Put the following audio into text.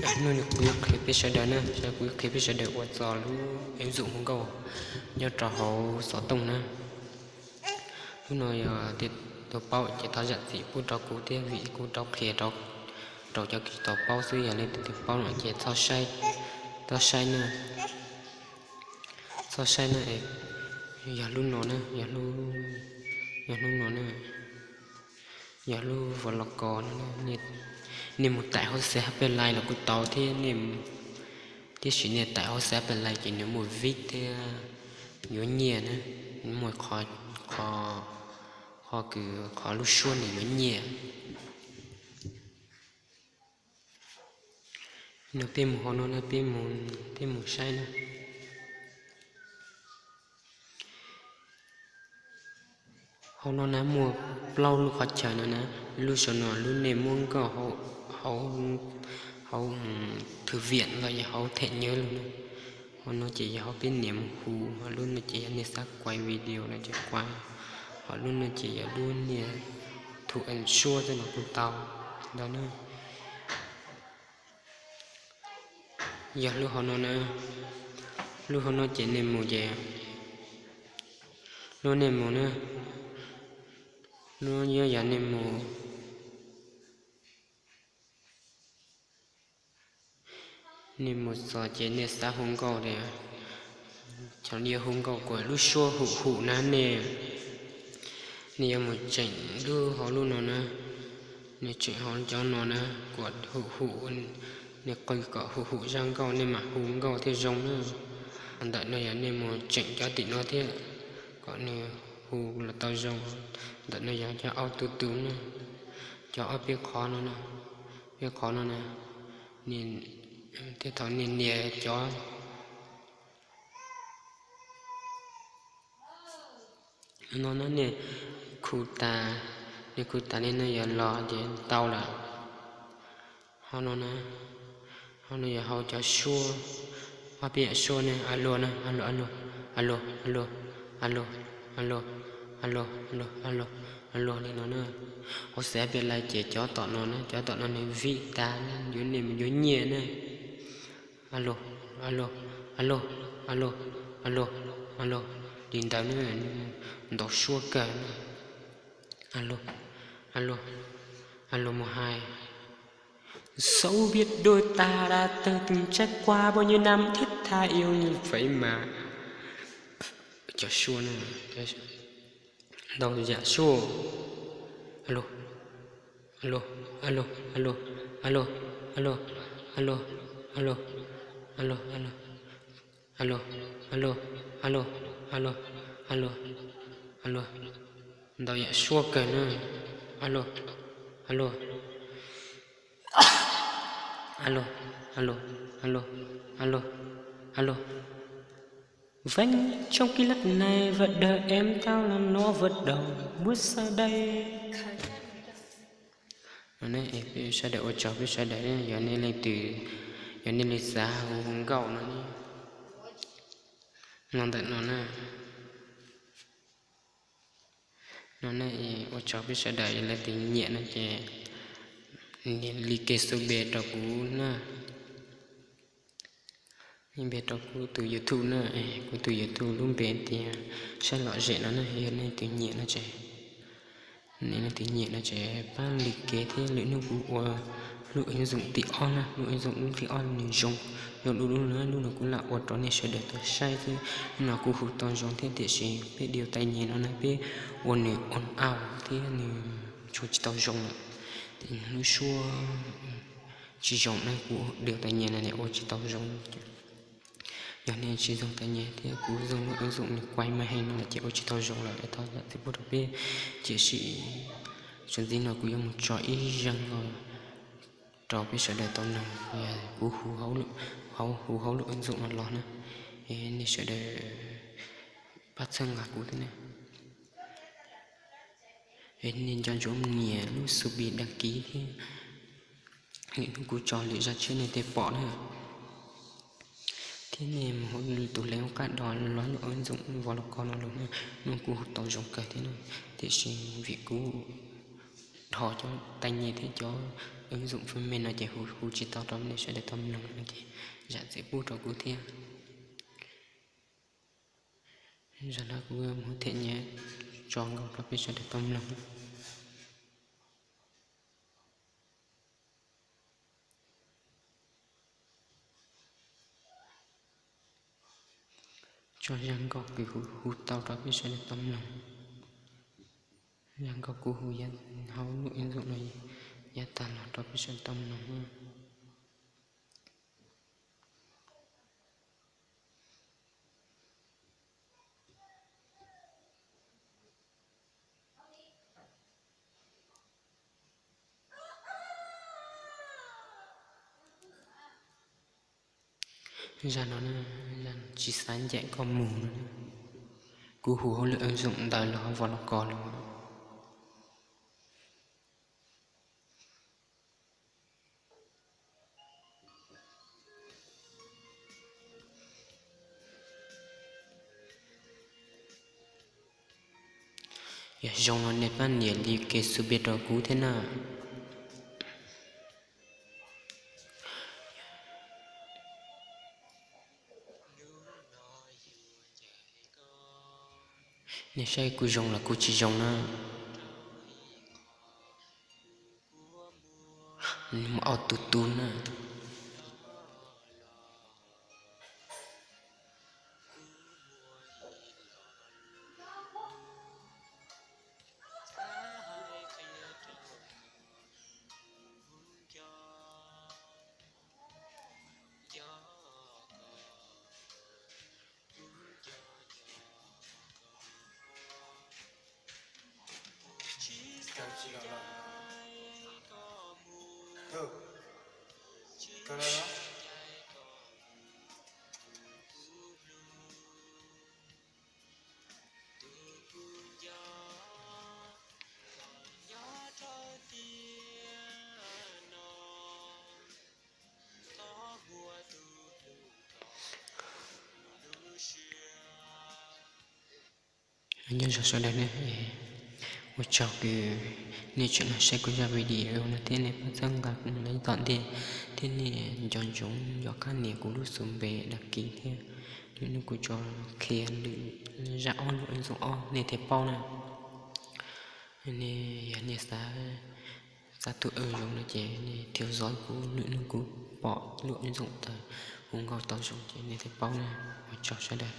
Hnub no kuv yuav qhia peb sawv daws na, kuv yuav qhia peb sawv daws ua txog lub eb ntxum hu nkauj nyob rau hauv xov tooj na. Lub no yog tus paub ces thov zam txim pub rau kuv thiab vim kuv rau qhia rau cov kws tau paub xwb, yog leej twg paub no ces txhob saib, txhob saib na, txhob saib na. Yog lub no na, yog lub no na, yog lub vlog no, nej mus taim hauv xab pes lais los kuj tau thiab, tiam sis nej taim hauv xab pes lais ces nws muaj vib thiab yuav nyiaj na, nws muaj qhov, qhov kws qhov lub suab nws yuav nyiaj. No peb mus hauv no na, peb mus saib na. Hauv no na muaj plaub lub qhov chaw no na, lub saum no lub nej muab nkauj hauv thwv viam los yog hauv them nyab los na. Hauv no ces yog hauv peb nias mus hu, hauv lub no ces yog nej xav kuaj video no ces kuaj, hauv lub no ces yog lub nej thu suab tej no kuj tau ntawd na. Yog lub hauv no na, lub hauv no ces nej mus ces, lub nej mus na, lub yog yog nej mus, nej mus txog ces nej xav hu nkauj tias, cov yuav hu nkauj kuas lub suab hum hum na, nej yuav mus tseem lub hauv lub no na, nej tseem hauv cov no na, kuas hum hum, nej qw kom hum hum zaj nkauj nej mam hu nkauj thiaj zoo na. Ntawm no yog nej mus tseem cov tim no thiab kom nws hu los tau zoo. Ntawm no yog cov auto tune na, cov ob peb qhov no na, peb qhov no na, thiab thaum nej nias cov no na nej khu tas, nej khu tas li no yog los ces tau lawm. Hauv no na, hauv no yog hauv cov suab, ob peb yam suab ne, alo na, alo, alo, alo, alo, alo, alo, alo, alo, alo, alo li no na. Hauv xab pes lais ces cov tom no na, cov tom no nws vib tas na, yuav nej mus yuav nyiaj na. Alo, alo, alo, alo, alo, alo, li ntawd na, ntaus suab kawg na. Alo, alo, alo mus hais, Sâu biết đôi ta đã từng trải qua bao nhiêu năm thiết tha yêu như vậy mà. Cov suab na, ntau yam suab. Alo, alo, alo, alo, alo, alo, alo, alo, alo, alo, alo, alo, alo, alo, alo, alo, ntau yam suab kawg na. Alo, alo, alo, alo, alo, alo, alo. Vẫn trong ký ức này, và đời em tao là nó vượt đầu, bước xa đây. Sawv daws ua tsaug peb sawv daws, yog nej leej twg, yog nej leej xav hu nkauj no, no ntawm no na. No ne, ua tsaug peb sawv daws, yog leej twg nyiam no ces nias like xub npe rau kuv na. Npe rau kuv tus YouTube na, kuv tus YouTube lub npe tias Saib Lom Zem no na, yog nej leej twg nyiam no ces, nej leej twg nyiam no ces pab like thiab lwm hnub kuv ua lub ib ntxoom tim ob na, lub ib ntxoom lub tim ob nws zoo, zoo lub lub no, lub no kuv lam ua rau nej sawv daws tau saib thiab, no kuv hu tau zoo thiab tiam sis peb điều tai nghe no na peb ua nws on off thiab nws tsuas tsis tau zoo lawm. Lub suab tsis zoo na, kuv điều tai nghe no ua tsis tau zoo. Yog nej tsis zoo tai nghe thiab kuv zoo lub ib ntxoom nws kuaj mas heev no ces ua tsis tau zoo lawm, thov zam txim pub rau peb. Tiam sis txuas ntxiv no kuv yuav mus tso ib zaj no rau peb sawv daws tau mloog, kuv hu hauv lub ib ntxoom no los na, nej sawv daws pab txhawb nqa kuv thiab na. Nej nco ntsoov nias lub xub npe đăng ký thiab, hnub kuv tso lwm zaj tshiab nej thiaj pom na. Thiab nej mus hauv tus leej qab do los lub ib ntxoom vlog no los na, hnub kuv hu tau zoo kawg thiab na, tiam sis vim kuv dhos cov tai nghe thiab cov Ứng dụng phần mềm no ces hu hu tsis tau rau nej sawv daws tau mloog no ces zam txim pub rau kuv thiab. Zaum no kuv muab them nyiaj tso nkaus rau peb sawv daws tau mloog. Tso zaj nkauj kws kuv hu tau rau peb sawv daws tau mloog. Zaj nkauj kuv hu hauv lub ứng dụng no yav tag los rau peb sawv daws tau mloog. Zaj no, zaj tsis xav ncaim koj mus no. Kuv hu hauv lub ứng dụng ntawd los hauv vos los kos los. Yog zoo no nej pab nias like subscribe rau kuv thiab na. Nej saib kuv zoo los kuv tsis zoo na. Muaj ob tug tub na. Nyob zoo sawv daws ne, ua tsaug kws nej tseem los saib kuv zaj video no thiab nej pab txhawb nqa kuv mus li tom ntej, thiab nej nco ntsoov yuav qab nias kuv lub xu npe đăng ký thiab, lwm hnub kuv tso qhia lwm zaj ob lub ứng dụng ob nej thiaj paub na. Nej yog nej xav, xav tus ứng dụng no ces nej theo dõi kuv, lwm hnub kuv pom lub ứng dụng tawm hu nkauj tau zoo ces nej thiaj paub na. Ua tsaug sawv daws.